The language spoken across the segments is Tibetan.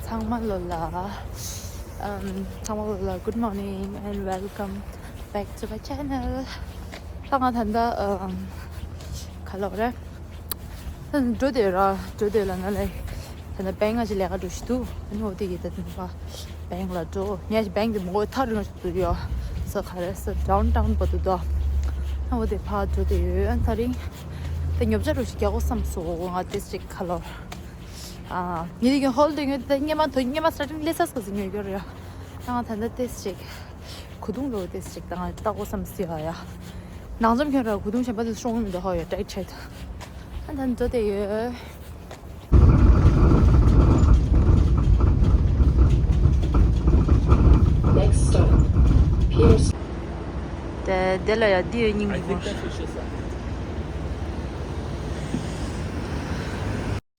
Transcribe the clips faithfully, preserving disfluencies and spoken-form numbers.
ཚང་མ་ལོ་ལ། ཨམ། ཚང་མ་ལོ་ལ། Good morning and welcome back to my channel. ད་ང་ད་ལྟ་ཨམ། ག་ལབ་རེད། ད་འགྲོ་དེ་ར་འགྲོ་དེ་ལ་ན་ལེ། ད་ལྟ་བེང་ང་ཅི་ལས་ཀ་འགྲོ་ཞིག་འདུག་ཨ་ནི་འོ་དེ་གི་ད་ད་ལྟ་བེང་ལ་འགྲོ་ཉ་ཞིག་བེང་དེ་མོ་ཐར་རིང་ཞིག་འདུག་ཡོ། ས་ག་རེ་ས་downtown བར་དུ་འདུག་ཨ་འོ་དེ་ཕར་འགྲོ་དེ་ཡོད། ཨ་ད་རིང་ད་ཉོ་ཆ་འགྲོ་ཞིག་རྒྱག་དགོས་བསམ་སོང་ང་དེ་ཅིག་ག་ལབ། ཨ། ཉི་དེ་གི་ཧོལ་དེ་ངོས་དེ་སྙེ་མ་དོ་སྙེ་མ་སྲ་ཏིང་ལེ་སས་ག་ཟིག་ཉོས་ཡོད་རེད་ཡ། ད་ང་ད་ལྟ་ཏེས་ཅིག་གོས་ཐུང་ལོ་ཏེས་ཅིག་ད་ང་ལྟ་གོ་བསམ་སི་ཧ་ཡ། ནང་འཛོམས་ཁྱོད་ར་གོས་ཐུང་གཞན་པ་དེ་སྲུང་མི་འདུག་ཧ་ཡ་ཏའིཊ་ཆེད། ཨ་ད་འགྲོ་དེ་ཡོད། Next stop, Pierce. དེ་དེ་ལ་ཡ་དེ་ཡོད་སྙིང་རྗེ་པོ།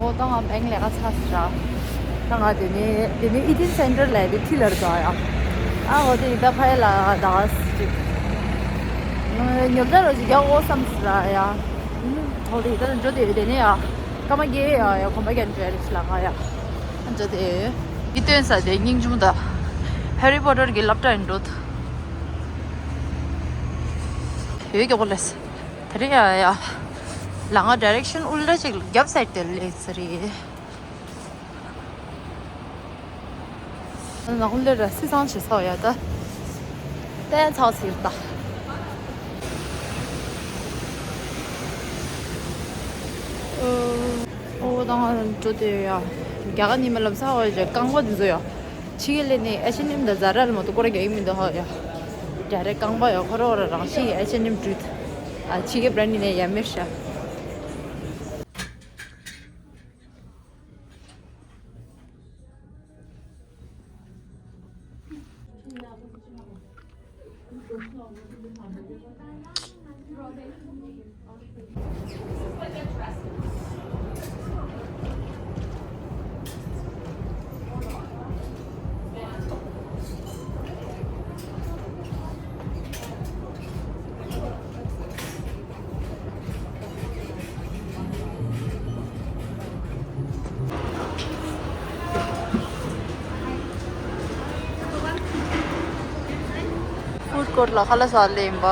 འོ་ད་ང་བེང་ལས་ཀ་ཚར་སོང་ར། ད་ང་དེ་ནས་དེ་ནས་ཨི་ཏིན་སེན་ཊར་ལས་དེ་ཐི་ལར་དོ་ཡ། ཨ་འོ་དེ་ཡི་ད་ཕ་ཡ་ལ་ད་ཅིག་ཉོ་ཆ་རོ་ཅིག་རྒྱག་འོ་བསམ་སོང་ར་ཡ། འོ་དེ་ཡི་ད་འགྲོ་དེ་དེ་ནས་ཡ། སྐར་མ་བརྒྱད་ཡ་ཡ་གོམ་པ་རྒྱག་འགྲོ་ཡ་རེད་ལ་ང་ཡ། འགྲོ་དེ་ཡི་སྟོན་ས་དེ་སྙིང་རྗེ་མོ་ད། ཧེ་རི་པོ་ཊར་གི་སློབ་གྲྭ་ཡིན་འགྲོ། ཡོད་ཀྱི་གོ་ལེས། དེ་རིང་ཡ་ཡ། ལ་ང་ཌི་རེག་ཤན་ཨུལ་ཊ་ཅིག་རྒྱབ་སའིཌ་དེ་སླེབས་ས་རེད། ནང་ཨུལ་ཊ་ར་སི་སང་བྱེད་ཚར་ཡ་ད། བསྟན་ཚར་ཟིག་ད། ཨོ་ད་ང་འགྲོ་དེ་ཡ། རྒྱ་གར་ནི་མ་ལབ་ཚར་བ་ཡ་རྐང་པ་འདི་ཚོ་ཡ། ཕྱི་རྒྱལ་ལས་ནས་ཨེ་ཤི་ནིམ་དང་ཛ་ར་ལ་མ་གཏོགས་སྐོར་རྒྱག་གི་མི་འདུག་ཧ་ཡ། རྒྱ་རེ་རྐང་པ་ཡོད་ཁོ་རོ་ར་རང་བཞིན་ཨེ་ཤི་ནིམ་འགྲུལ། ཨ་ཕྱི་རྒྱལ་བྷ་རན་ཌི་ནས་ཡ་མེར་ཤ། ཧྥུཌ་ཀོརཊ་ལ་ཁ་ལག་ཟ་ལེ་ཡིན་པ།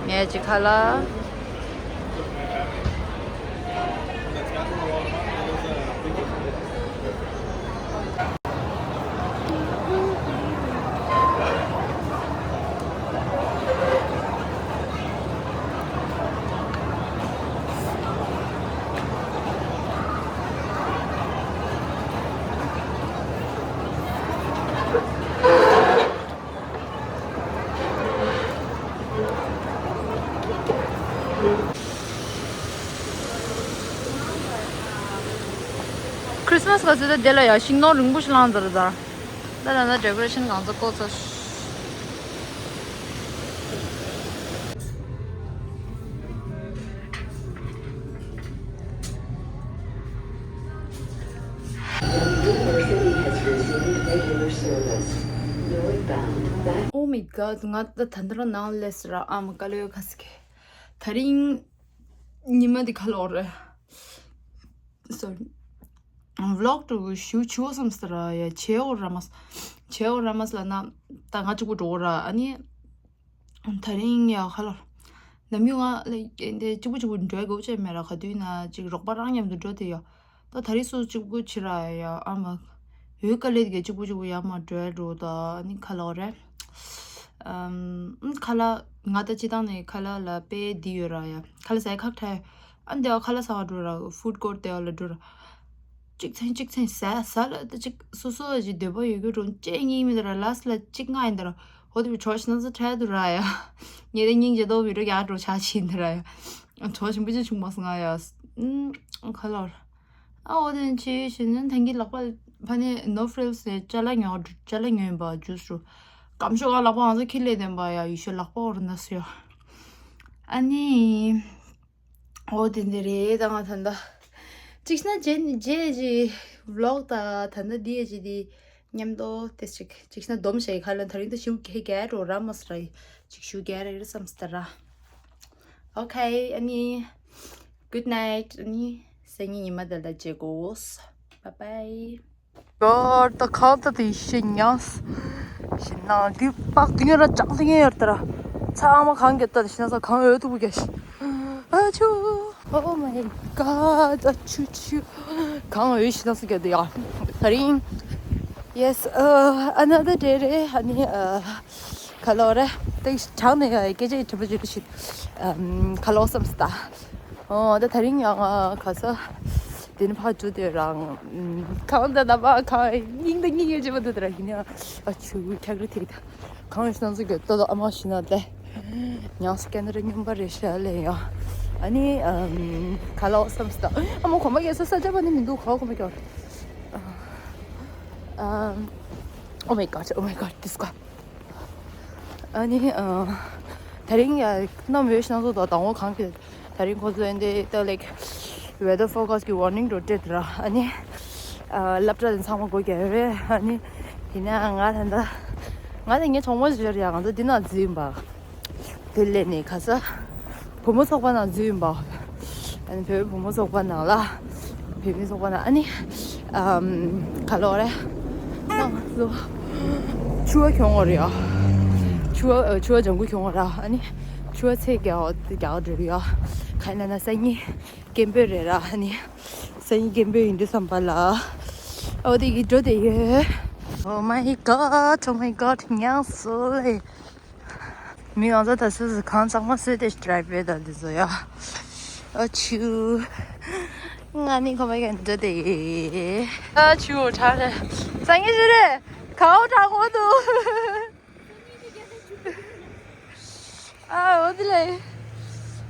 ངས་ཅིག་ཁ་ལག་ཁྲིས་མས་ག་ཚོད་ད་དེ་ལ་ཡ་ཤིང་སྡོང་རིང་པོ་ཞིག་བསླངས་ཚར་ད། ད་ད་ད་ཌེ་ཀོ་རེ་ཤན་གང་ཚོད་བཀོད་ཚར། University has resumed regular service. Northbound back. Oh my god, ང་ད་ད་ད་ར་ནང་ལས་ར་ཨ་མ་ཀ་ལོ་ཡོད་ཁ་སི་ཀེ། ད་རིང་ཉི་མ་འདི་ཁ་ལོ་རེད། སོ་རི། ཝི་ལོག་དུ་ཞུ་ཆུ་བོ་བསམ་སྟེ་ར་ཡ་ཆེ་འོ་ར་མ་སི། ཆེ་འོ་ར་མ་སི་ལ་ན་ད་ང་གཅིག་པུ་འགྲོ་ར་ཨ་ནི། དེ་རིང་ཡ་ཁ་ལོ། ནམ་རྒྱུན་ང་ལ་འདི་གཅིག་པུ་གཅིག་པུ་འགྲོ་དགོས་ཅེས་མེད་ར་ག་དུས་ན་ཅིག་རོགས་པ་རང་མཉམ་དུ་འགྲོ་དེ་ཡོད། ད་ད་རིང་སུ་གཅིག་པུ་ཕྱིར་ར་ཡ་ཨ་མ། ཡོད་དཀའ་ལས་དེ་གཅིག་པུ་གཅིག་པུ་ཡ་མ་འགྲོ་འགྲོ་ད་ནི་ཁ་ལོ་རེད། ཨམ། ཁ་ལག་ང་ད་སྤྱི་བཏང་ནས་ཁ་ལག་ལ་དཔེ་འདི་ཡོད་ར་ཡ་ཁ་ལག་ཟས་ཁག་ཁྲ་ཨ་འདི་ཁ་ལག་ཟ་བ་འགྲོ་ར་ཧྥུཌ་ཀོརཊ་དེ་ལ་འགྲོ་ར། གཅིག་ཚན་གཅིག་ཚན་ཟ་ཟ་ལ་ད་གཅིག་སོ་སོ་ཞིག་འདོད་པ་ཡོད་རྒྱུ་རུང་ཅེ་ངེས་མི་འདུག་ར་ལ་སི་ལ་གཅིག་ང་ཡིན་འདུག་ར་ཧོ་དེ་བི་ཆོ་ཤི་ན་ས་ཁྲལ་འདུག་ར་ཡ། ངས་དེ་སྙིང་རྗེ་དོ་བི་རོ་ཡག་འགྲོ་ཆ་ཆེ་འདུག་ར་ཡ། ཆོ་ཤི་འབུ་ཅི་ཆུང་མ་སོང་ང་ཡ། ཨུམ་ཁ་ལོ་ར། ཨ་འོ་དེ་ཆེ་ཤི་ནི་ཐང་གི་ལག་པ་ཕ་ནི་ནོ་ཕྲིལ་སི་ནས་ཅ་ལག་ཉོ་ཅ་ལག་ཉོ་ཡིན་པ་ཇུས་རུ། སྐམ་ཤོག་ག་ལག་པ་ང་ཚོ་ཁྱི་ལས་ལྡན་པ་ཡ་ཡུལ་ཤོད་ལག་པ་འོར་ན་སུ་ཡ། ཨ་ནི། འོ་དེ་འདི་རེད་ད་ང་ད་ལྟ། གཅིག་ན་རྗེས་རྗེས་ཀྱི་ཝི་ལོག་ད་ད་ལྟ་འདི་ཡ་ཅི་དེ་ མཉམ་དུ་དེ་ཅིག་ཅིག་ཤིན་ན་སྡོམ་བྱས་ཁ་ལ་ད་རིང་ད་ཞུ་གེ་གེ་རོ་ར་མ་སི་ར་ཅིག་ཞུ་གེ་རེ་རེ་བསམ་སྟ་ར། Okay, ཨ་ནི། Good night. ཨ་ནི། སང་ཉིན་ཉི་མ་དེ་ལ་མཇལ་གོ། Bye bye. God, the count of the shit, yes. Shit, no, the fuck, the other jump, the other. Sama can't get that, she's not can't do this. Achoo. Oh my God, achoo, choo. Can't wish not to get the, yeah. Karin. Yes, uh, another day, honey, uh, Color, དེ་ཆང་ནས་སྐད་ཆ་དྲི་བ་ཅིག་ཞིག་ཨམ། ཁ་ལོ་བསམ་སྟ། ཨོ་ད་དེ་རིང་ཡང་ཁ་ས་དེ་ནི་ཕ་ཇུ་དེ་རང་ཨམ། ཁང་ད་ད་པ་ཁང་སྙིང་ད་སྙིང་ཡོད་ཅེས་པ་དེ་དེ་ར་ཡིན་ཡང་ཨ་ཆུ་ཁྱག་རི་ཐིག་ད་ཁང་ཡོད་སྣང་ཚུལ་གྱི་ཏོ་ཏོ་ཨ་མ་ཤི་ན་དེ་ཉང་སི་ཀན་ར་སྙོམས་པ་རེ་ཤ་ལེ་ཡང་ཨ་ནི་ཨམ། ཁ་ལོ་བསམ་སྟ། ཨ་མ་གོ་མ་གེ་ས་ས་ཅ་པ་ནི་མི་འདུག་ཁ་བ་གོ་མ་གེ་བ་ར། Um, oh my God, oh my God, this guy. ཨ་ནི་ཨ། དེ་རིང་ཡ་གནམ་འོད་ཤིན་ཚོ་དང་དང་བོ་གང་གི་དེ་རིང་ཁོ་ཚོ་ཨེ་འདི་ད་like weather forecast གི་warning འགྲོ་སྤྲད་དེ་ར། ཨ་ནི་ཨ། སློབ་གྲྭ་དེ་ཚང་མ་སྒོ་རྒྱབ་རེད། ཨ་ནི་དེ་ནས་ང་ད་ལྟ་ང་དེ་ངའི་གྲོགས་མོ་ཞིག་ཡོད་རེད་ཡ། ང་ཚོ་འདི་ན་འཛུལ་ཡིན་པ། དེ་ལས་ནས་ཁ་ས་བུ་མོ་ཚོགས་པ་ནང་འཛུལ་ཡིན་པ། ཨ་ནི་བོད་བུ་མོ་ཚོགས་པ་ནང་ལ་བོད་མི་ཚོགས་པ་ནང་ཨ་ནི་ཨམ། ག་ལོག་རེད། ང་ཚོ་ཆུ་བ་གྱོང་བ་རེད་ཡ། ཆུ་བ་ཆུ་བ་ལྗང་ཁུ་གྱོང་བ་ར། ཨ་ནི་ཆུ་བ་ཚེ་རྒྱག་རྒྱག་འགྲོ་རེད་ཡ། ཁ་ན་ན་སང་ཉིན་སྐད་འབོད་རེད་ར། ཨ་ནི་སང་ཉིན་སྐད་འབོད་ཡིན་དུས་བསམ་པ་ལ་ཨོ་དེ་གི་འགྲོ་དེ་ཡོད། Oh my God, oh my God, ཉག་སོ་ལེ། མི་ང་ཚོ་ད་སུ་སུ་གང་ཚང་མ་སུ་དེ་ཌི་རའི་བར་དང་འདི་ཚོ་ཡ། ཨ་ཆུ། ང་ནི་ཁོ་མ་གན་འདྲ་དེ། ཨ་ཆུ་འོ་ཁྲ་རེད། སང་ཉིན་ཞུ་རེད། ཁའོ་དྲག་གོ་འདུག་ཨ་འོ་དེ་ལེ།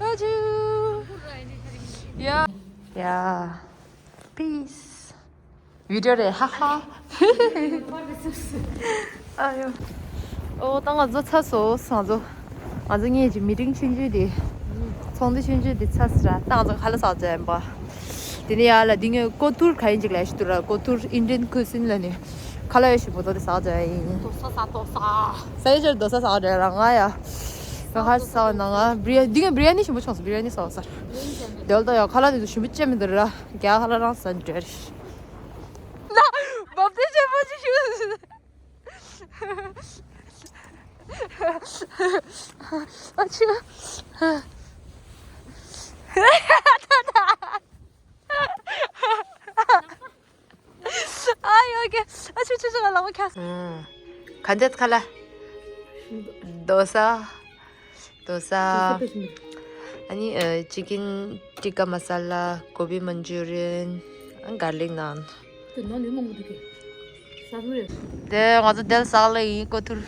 ཨ་ཆུ། ཡ། ཡ། Peace. བི་ཌི་ཡོ་རེད་ཧ་ཧ། ཨ་ཡོ། ཨོ་ད་ང་ཚོ་ཚར་སོང་ང་ཚོ། ང་ཚོ་ངེད་ཀྱི་མི་ཊིང་ཆུང་ཆུང་དེ། ཚོགས་འདུ་ཆུང་ཆུང་དེ་ཚར་སོང་ར། ད་ང་ཚོ་ཁ་ལག་ཟ་ཚར་ཡིན་པ། དེ་ནས་ཡར་ལ་འདི་ངས་ཀོ་ཐུར་ག་ཡིན་ཅིག་ལ་ཞུ་དུ་ར། ཀོ་ཐུར་Indian cuisine ལ་ནི། ཁ་ལག་ཡ་ཞིམ་པོ་ཏོག་ཏོག་ཟ་ཚར་ཡིན། ཏོག་ས་ཟ་ཏོག་ས། ས་ཡ་ཅར་ཏོག་ས་ཟ་ཚར་ར་ང་ཡ། ང་ཁ་ཟ་ན་ང་བི་རི་ཡ་འདི་ངས་བི་རི་ཡ་ནི་ཞིམ་པོ་བྱུང་སོང་། བི་རི་ཡ་ནི་ཟ་ཚར། དེ་ལ་ད་ཡ་ཁ་ལག་དེ་ཚོ་ཞིམ་པོ་ཅན་མི་འདུག་ར། རྒྱ་ཁ་ལག་རང་ཟ་འདྲ་རེད། ན། བབ་དེ་ཆེན་པོ་ཅིག་ཞུ། ཨ་ཆུ། ཨ་ཡོ་ཀེ། ཨ་ཆུ་ཆུ་ཆུ་ལ་ལ་མོ་ཁ། ག་འདྲ་ཁ་ལག་དོ་ས། དོ་ས། ཨ་ནི་ཅི་ཀིན་ཊི་ཀ་མ་ས་ལ། ཀོ་བི་མན་ཅུ་རི་ཡན། ཨ་གར་ལིག་ནཱན། དེ་ནང་ནས་མང་པོ་འདུག་གི། ཟ་ཐུབ་རེད། དེ་ང་ཚོ་དེ་ལ་ཟ་ལེ་ཡིན་ཀོ་ཐུར།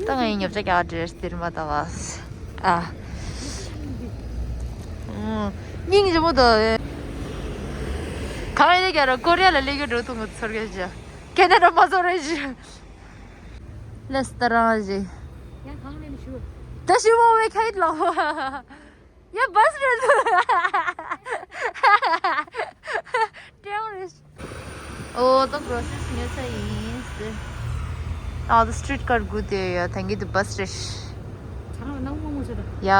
ད་ངས་ཉོ་ཆ་རྒྱག་འདྲེ་སྟེར་མ་ད་བ། ཨ། སྙིང་རྗེ་མོ་དང་། གང་ཡིན་ཀྱང་ར་ཀོ་རི་ཡ་ལ་སླེབས་རྒྱུ་འགྲོ་ཐུབ་མི་ཚོར་གི་ཞག་ཁེ་ན་ཌ་མ་ཚོར་རེ་ཞིག་ལེས་ཏ་རང་ཞིག་ཡང་གང་ལེན་ཞུ། ད་ཞུ་མོ་བའི་ཁ་ཡིད་ལ། ཡ་བས་རེད། ཀྲེང་རེད། ཨོ་ད་གྲོ་སི་སི་ཉོ་ས་ཡིན་ཟེར། ཨ་ད་སི་ཊི་རི་ཊི་ཀར་དགུ་དེ་ཡ་ཐེང་གི་དུ་བས་རེད། ཚང་མ་ནང་མོ་མོ་ཟེར། ཡ།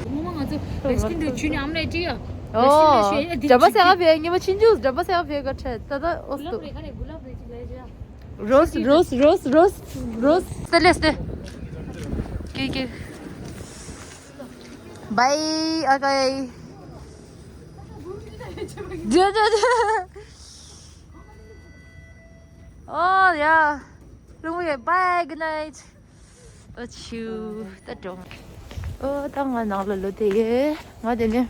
ངོ་མ་ང་ཚོ་བེ་སི་ཊིན་དུ་ཆུ་ནི་ཨམ་ལས་ཀྲི་ཡ། ཨོ། ཇ་པ་སེ་ཨ་བེ་ངེ་མ་ཆིན་ཇུས་ཇ་པ་སེ་ཨ་བེ་ག་ཁྲེ་ད་ད་ཨོ་སྟོ། རོས་རོས་རོས་རོས་རོས། སྟེ་ལེ་སྟེ། ཀི་ཀི། Bye, okay. Oh, yeah. Bye, good night. ཨ་ཆུ། ད་གྲོང་། ཨོ་ད་ང་ནང་ལ་ལོ་དེ་ཡེ། ང་དེ་ནས་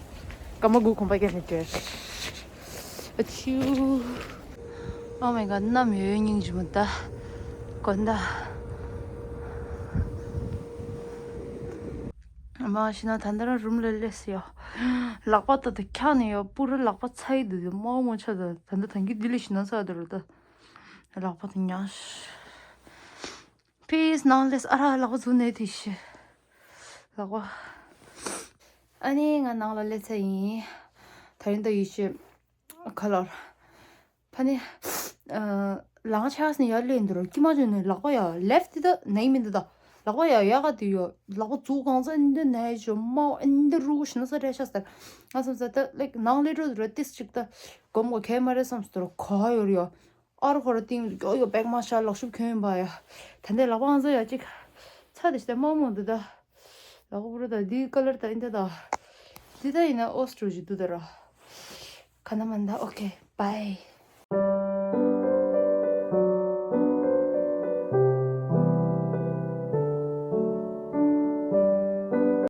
སྐར་མ་དགུ་གོམ་པ་བརྒྱབ་ནས་བྲོས། ཨ་ཆུ། Oh my God, གནམ་ཡོད་སྙིང་རྗེ་མོ་ད། དགོན་ད། མ་ཤི་ན་ད་ལྟ་རང་རུམ་ལ་སླེབས་ཡོད། ལག་པ་ད་ད་འཁྱག་ནས་ཡོད། པུ་ར་ལག་པ་ཚ་ཡི་འདུག་དེ་མོག་མོག་ཆགས་ད། ད་ལྟ་ད་གིན་འདི་ལས་ཤི་ན་ཚ་འདུག་ད། ལག་པ་ད་ཉག་ཤི། ཕིས་ནང་ལས་ཨ་ར་ལག་པ་འཛུགས་ནས་དེ་ཤི། ལག་པ། ཨ་ནི་ང་ནང་ལ་སླེབས་ཚར་ཡིན། ད་རིང་ད་ཡུལ་ཤུལ་ཁ་ལོར། ཕ་ནི། ལང་ཆགས་ནས་ཡར་སླེབས་འདུག་ར། ཀྱི་མ་བྱུང་ནས་ལག་པ་ཡ་ལེབ་དེ་ད་ནའི་མི་འདུག་ད། ལག་པ་ཡ་ཡག་ག་དུ་ཡོད། ལག་པ་མཛུབ་གང་ཚ་འདི་ནའི་ཞོ་མ་འདི་རུ་གུ་ཤི་ན་ས་རེ་ཤ་སྟར། ང་བསམ་ས་ད་ལེག་ནང་ལེ་འགྲོ་དུ་ར་ཏིས་ཅིག་ད་སྒོམ་གོ་ཁེ་མ་རེད་བསམ་སྟོར་ག་ཡོར་ཡོ། ཨར་ཁོ་ར་ཏིང་ཡོ་ཡོ་པེག་མ་ཤ་ལག་ཤུབ་ཁྱོན་པ་ཡ། ད་འདི་ལག་པ་ང་ཚ་ཡ་ཅིག་ཚ་དེ་ཤ་ད་མ་མོ་འདི་ད། ལག་པ་བུ་ར་ད་འདི་ཀ་ལར་ད་འདི་ད། འདི་ད་ཡིན་ན་ཨོ་སི་ཀྲོ་ཞིག་འདུག་ད་ར། ཁ་ན་མ་འདའ། ཨོ་ཁེ་བའི།